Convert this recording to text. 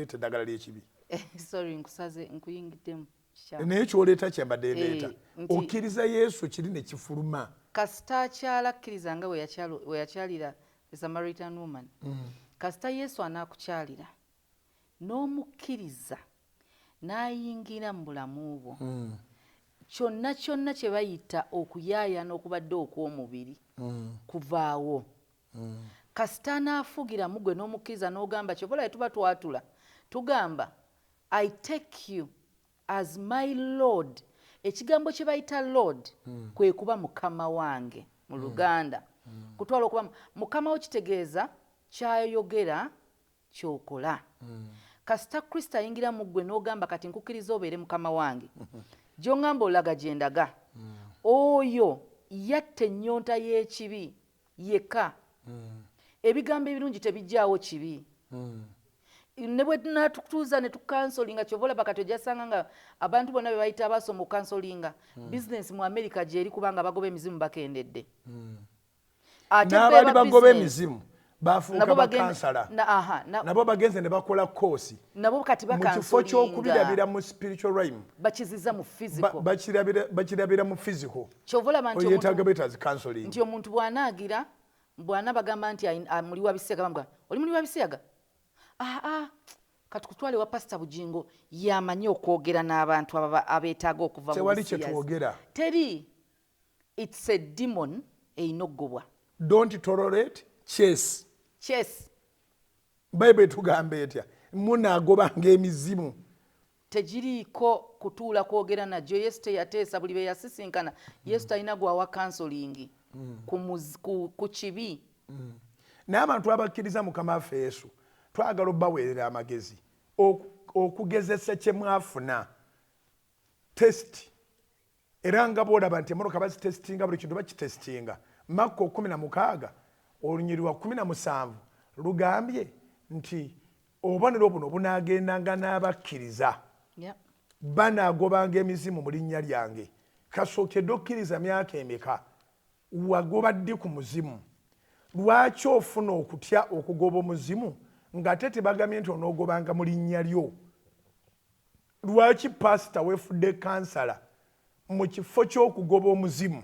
Eddagala ly'ekibi. Sorry, nkusaze, nkuyingiddemu. Kikyamu. Naye kyoleeta kyembadde ndeeta. Nti Okkiriza Yesu, kiri ne kifuluma. Kasita akyala akkiriza nga bwe yakyalira the Samaritan woman. Kasita Yesu anaakukyalira n'omukkiriza n'ayingira mu bulamu bwo, kyonna kyonna kye bayita okuyaayana okubadde okw'omubiri kuvaawo. Kasita anaafugira mu gwe n'omukkiriza n'ogamba, kyova olaba tuba twatula tugamba, "I take you as my Lord." Ekigambo kye bayita Lord kwe kuba mukama wange mu Luganda. Kutwala okuba mukama wo kitegeeza kyayogera kyokola. Kasita Kristo ayingira mu ggwe n'ogamba, "Kati nkukkiriza obeere mukama wange, gy'oŋŋamba olaga gye ndaga," oyo yatta ennyonta y'ekibi yekka. Ebigambo ebirungi tebijjaawo kibi. Ne bwe tunatutuuza ne tucounselinga, kyova olaba kati ojasanga nga abantu bonna be bayita abasoma okucounselinga, bizinesi mu Amerika gyeri, kubanga bagoba emizimu bakendedde. Ate N'abaali be ba bagoba business, emizimu bafuuka nabo bagenda bacounsellor. Na, aha, Nabo bagenze ne bakola course. Nabo kati Mu kifo bacounselinga. ky'okubirabira mu spiritual realm, Bakiziza mu physical. Bakirabira mu physical. Kyova olaba nti Oyeetaaga beetaazi counseling. Nti omuntu bw'anaagira bw'ana bagamba nti muli wa bisiyaga, bamugamba, "Oli muli wa bisiyaga?" Aa, katukutwale wa Pasita Bugingo, yamanyi okwogera n'abantu abeetaaga okuva mu Tewali busiyazi. kyetwogera. Teri, it's a demon erina okugobwa. Don't tolerate, chase. Chase. Bayibuli etugamba etya? Munaagobanga emizimu. Tegiriiko kutuula kwogera nagyo. Yesu teyateesa buli be yasisinkana. Yesu talina gwawa counseling ku kibi. Naye abantu abakkiriza Mukama waffe Yesu, twagala obbaweerera amagezi okugezesa kye mwafuna, test. Era nga bwolaba nti emotoka bazitestinga, buli kintu bakitestinga. Makko 16 olunyiri lwa 17 lugambye nti obubonero buno bunaagendanga n'abakkiriza. Banaagobanga emizimu mu linnya lyange. Kasookedde okkiriza myaka emeka? Wagoba ddi ku muzimu? Lwaki ofuna okutya okugoba omuzimu ng'ate tebagambye nti onoogobanga mu linnya lyo? Lwaki pasita weefudde counsellor mu kifo ky'okugoba omuzimu?